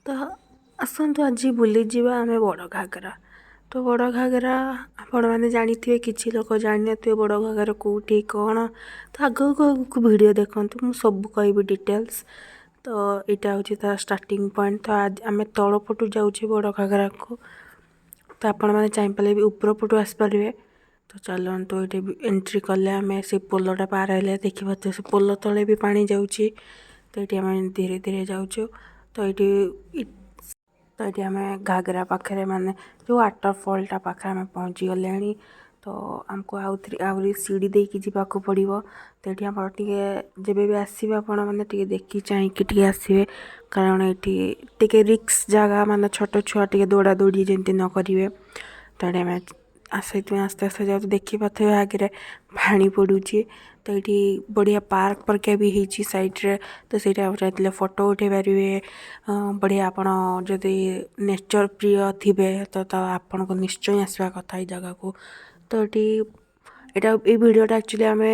ତ ଆସନ୍ତୁ ଆଜି ବୁଲିଯିବା ଆମେ ବଡ଼ ଘାଗରା। ତ ବଡ଼ ଘାଗରା ଆପଣମାନେ ଜାଣିଥିବେ, କିଛି ଲୋକ ଜାଣିନଥିବେ ବଡ଼ ଘାଗରା କେଉଁଠି କ'ଣ। ତ ଆଗକୁ ଆଗକୁ ଭିଡ଼ିଓ ଦେଖନ୍ତୁ, ମୁଁ ସବୁ କହିବି ଡିଟେଲ୍ସ। ତ ଏଇଟା ହେଉଛି ତା ଷ୍ଟାର୍ଟିଂ ପଏଣ୍ଟ। ତ ଆଜି ଆମେ ତଳ ପଟୁ ଯାଉଛେ ବଡ଼ ଘାଗରାକୁ। ତ ଆପଣମାନେ ଚାହିଁପାରିଲେ ବି ଉପର ପଟୁ ଆସିପାରିବେ। ତ ଚାଲନ୍ତୁ, ଏଇଠି ଏଣ୍ଟ୍ରି କଲେ ଆମେ। ସେ ପୋଲଟା ପାର ହେଲେ ଦେଖିପାରୁଥିବେ, ସେ ପୋଲ ତଳେ ବି ପାଣି ଯାଉଛି। ତ ଏଇଠି ଆମେ ଧୀରେ ଧୀରେ ଯାଉଛୁ। ତ ଏଇଠି ଆମେ ଘାଗରା ପାଖରେ, ମାନେ ଯେଉଁ ୱାଟରଫଲ୍ଟା ପାଖରେ ଆମେ ପହଞ୍ଚିଗଲେଣି। ତ ଆମକୁ ଆଉଥରେ ଆହୁରି ସିଡ଼ି ଦେଇକି ଯିବାକୁ ପଡ଼ିବ। ତ ଏଇଠି ଆପଣ ଟିକେ ଯେବେ ବି ଆସିବେ, ଆପଣମାନେ ଟିକେ ଦେଖି ଚାହିଁକି ଟିକେ ଆସିବେ, କାରଣ ଏଇଠି ଟିକେ ରିସ୍କ ଜାଗା, ମାନେ ଛୋଟ ଛୁଆ ଟିକେ ଦୌଡ଼ା ଦୌଡ଼ି ଯେମିତି ନ କରିବେ। ତ ଏଠି ଆମେ ସେଇଥିପାଇଁ ଆସ୍ତେ ଆସ୍ତେ ଯାଉଛୁ। ଦେଖିପାରୁଥିବେ, ଆଗରେ ପାଣି ପଡ଼ୁଛି। ତ ଏଇଠି ବଢ଼ିଆ ପାର୍କ ପରିକା ବି ହେଇଛି ସାଇଡ଼୍ରେ। ତ ସେଇଠି ଆପଣ ଚାହିଁଥିଲେ ଫଟୋ ଉଠେଇ ପାରିବେ ବଢ଼ିଆ। ଆପଣ ଯଦି ନେଚର୍ ପ୍ରିୟ ଥିବେ, ତ ଆପଣଙ୍କୁ ନିଶ୍ଚୟ ଆସିବା କଥା ଏଇ ଜାଗାକୁ। ତ ଏଠି ଏଇ ଭିଡ଼ିଓଟା ଆକ୍ଚୁଆଲି ଆମେ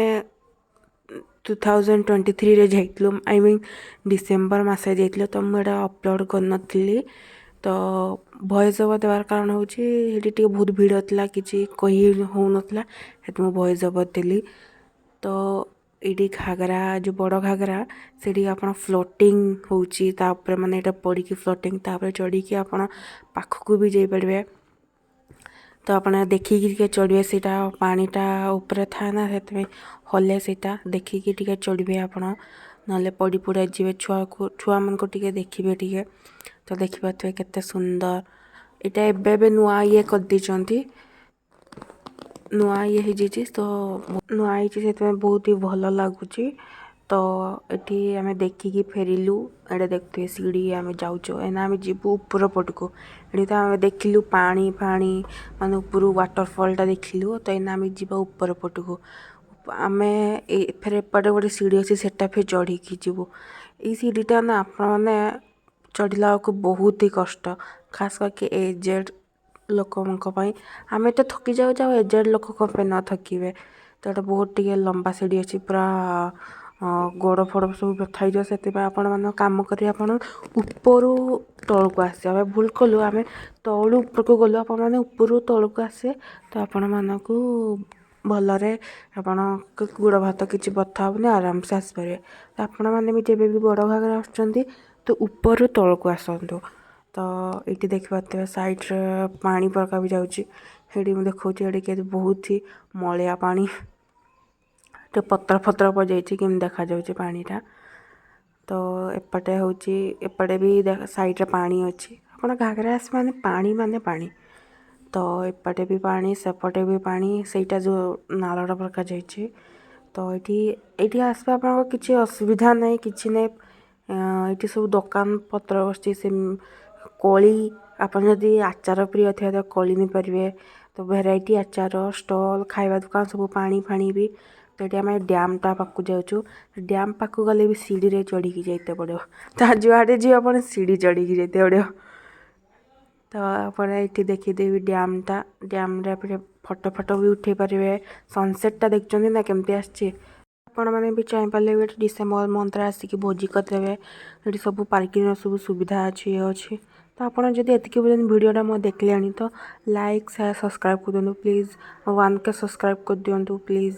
2023ରେ ଯାଇଥିଲୁ, I mean December ମାସରେ ଯାଇଥିଲୁ। ତ ମୁଁ ଏଇଟା ଅପଲୋଡ଼ କରିନଥିଲି। ତ ଭଏସ୍ ଓଭର୍ ଦେବାର କାରଣ ହେଉଛି, ସେଇଠି ଟିକେ ବହୁତ ଭିଡ଼ ଥିଲା, କିଛି କହି ହେଉନଥିଲା, ସେଥିପାଇଁ ମୁଁ ଭଏସ୍ ଓଭର୍ ଦେଲି। ତ ଏଇଠି ଘାଗରା, ଯେଉଁ ବଡ଼ ଘାଗରା, ସେଠି ଆପଣ ଫ୍ଲୋଟିଂ ହେଉଛି ତାପରେ, ମାନେ ଏଇଟା ପଡ଼ିକି ଫ୍ଲୋଟିଂ, ତାପରେ ଚଢ଼ିକି ଆପଣ ପାଖକୁ ବି ଯାଇପାରିବେ। ତ ଆପଣ ଦେଖିକି ଟିକେ ଚଢ଼ିବେ। ସେଇଟା ପାଣିଟା ଉପରେ ଥାଏ ନା, ସେଥିପାଇଁ ହଲେ। ସେଇଟା ଦେଖିକି ଟିକେ ଚଢ଼ିବେ ଆପଣ, ନହେଲେ ପଡ଼ି ପୁଡ଼ା ଯିବେ। ଛୁଆମାନଙ୍କୁ ଟିକେ ଦେଖିବେ ଟିକେ। ତ ଦେଖିପାରୁଥିବେ କେତେ ସୁନ୍ଦର ଏଇଟା। ଏବେ ଏବେ ନୂଆ ଇଏ କରିଦେଇଛନ୍ତି, ନୂଆ ଇଏ ହେଇଯାଇଛି। ତ ନୂଆ ହେଇଛି, ସେଥିପାଇଁ ବହୁତ ହି ଭଲ ଲାଗୁଛି। ତ ଏଠି ଆମେ ଦେଖିକି ଫେରିଲୁ। ଏଇଟା ଦେଖୁଥିବେ ସିଡ଼ି, ଆମେ ଯାଉଛୁ। ଏଇନା ଆମେ ଯିବୁ ଉପର ପଟକୁ। ଏଠି ତ ଆମେ ଦେଖିଲୁ ପାଣି ଫାଣି, ମାନେ ଉପରୁ ୱାଟରଫଲ୍ଟା ଦେଖିଲୁ। ତ ଏଇନା ଆମେ ଯିବା ଉପର ପଟକୁ। ଆମେ ଫେର ଏପଟେ ଗୋଟେ ସିଡ଼ି ଅଛି, ସେଟା ଫେର ଚଢ଼ିକି ଯିବୁ। ଏଇ ସିଡ଼ିଟା ନା ଆପଣମାନେ ଚଢ଼ିଲା ବେଳକୁ ବହୁତ ହି କଷ୍ଟ, ଖାସ କରିକି ଏଜେଡ଼ ଲୋକଙ୍କ ପାଇଁ। ଆମେ ତ ଥକି ଯାଉଛୁ, ଆଉ ଏଜେଡ଼ ଲୋକ କ'ଣ ପାଇଁ ନ ଥକିବେ? ତ ଏଇଟା ବହୁତ ଟିକେ ଲମ୍ବା ସିଡ଼ି ଅଛି, ପୁରା ଗୋଡ଼ ଫୋଡ଼ ସବୁ ବ୍ୟଥା ହେଇଯିବ। ସେଥିପାଇଁ ଆପଣମାନେ କାମ କରି ଆପଣ ଉପରୁ ତଳକୁ ଆସିବେ। ଆମେ ଭୁଲ କଲୁ, ଆମେ ତଳୁ ଉପରକୁ ଗଲୁ। ଆପଣମାନେ ଉପରୁ ତଳକୁ ଆସିବେ, ତ ଆପଣମାନଙ୍କୁ ଭଲରେ ଆପଣଙ୍କ ଗୋଡ଼ ହାତ କିଛି ବଥା ହେବନି, ଆରାମସେ ଆସିପାରିବେ। ତ ଆପଣମାନେ ବି ଯେବେ ବି ବଡ଼ ଘାଗରା ଆସୁଛନ୍ତି, ତ ଉପରୁ ତଳକୁ ଆସନ୍ତୁ। ତ ଏଇଠି ଦେଖିପାରୁଥିବେ, ସାଇଡ଼୍ରେ ପାଣି ପ୍ରକା ବି ଯାଉଛି। ସେଇଠି ମୁଁ ଦେଖାଉଛି, ଏଠି କେତେ ବହୁତ ହି ମଳିଆ ପାଣି, ଟିକେ ପତ୍ର ଫତ୍ର ପଡ଼ିଯାଇଛି, କେମିତି ଦେଖାଯାଉଛି ପାଣିଟା। ତ ଏପଟେ ହେଉଛି, ଏପଟେ ବି ସାଇଡ଼୍ରେ ପାଣି ଅଛି। ଆପଣ ଘାଗରା ଆସିବେ ମାନେ ପାଣି, ମାନେ ପାଣି। ତ ଏପଟେ ବି ପାଣି, ସେପଟେ ବି ପାଣି, ସେଇଟା ଯେଉଁ ନାଳଟା ପ୍ରକା ଯାଇଛି। ତ ଏଇଠି ଆସିବା ଆପଣଙ୍କ କିଛି ଅସୁବିଧା ନାହିଁ, କିଛି ନାହିଁ। ଏଇଠି ସବୁ ଦୋକାନ ପତ୍ର ବସିଛି। ସେ କୋଳି, ଆପଣ ଯଦି ଆଚାର ପ୍ରିୟ ଥିବେ, ତ କୋଳି ନେଇପାରିବେ। ତ ଭେରାଇଟି ଆଚାର ଷ୍ଟଲ୍, ଖାଇବା ଦୋକାନ ସବୁ, ପାଣି ଫାଣି ବି। ତ ଏଠି ଆମେ ଡ୍ୟାମ୍ଟା ପାଖକୁ ଯାଉଛୁ। ଡ୍ୟାମ୍ ପାଖକୁ ଗଲେ ବି ସିଡ଼ିରେ ଚଢ଼ିକି ଯାଇତେ ପଡ଼ିବ। ତ ଯୁଆଡ଼େ ଯିବେ, ଆପଣ ସିଡ଼ି ଚଢ଼ିକି ଯାଇତେ ପଡ଼ିବ। ତ ଆପଣ ଏଇଠି ଦେଖିଦେବି ଡ୍ୟାମ୍ଟା। ଡ୍ୟାମ୍ରେ ଆପଣ ଫଟୋ ଫଟୋ ବି ଉଠେଇ ପାରିବେ। ସନସେଟ୍ଟା ଦେଖୁଛନ୍ତି ନା, କେମିତି ଆସିଛି? ଆପଣମାନେ ବି ଚାହିଁପାରିଲେ ବି ଏଠି ଡିସେମ୍ବର ମନ୍ଥରେ ଆସିକି ଭୋଜି କରିଦେବେ। ଏଠି ସବୁ ପାର୍କିଂର ସବୁ ସୁବିଧା ଅଛି, ଇଏ ଅଛି। ତ ଆପଣ ଯଦି ଏତିକି ପର୍ଯ୍ୟନ୍ତ ଭିଡ଼ିଓଟା ମୋ ଦେଖିଲେଣି, ତ ଲାଇକ୍, ସେୟାର, ସବସ୍କ୍ରାଇବ୍ କରିଦିଅନ୍ତୁ ପ୍ଲିଜ୍। 1K subscribe କରିଦିଅନ୍ତୁ ପ୍ଲିଜ୍।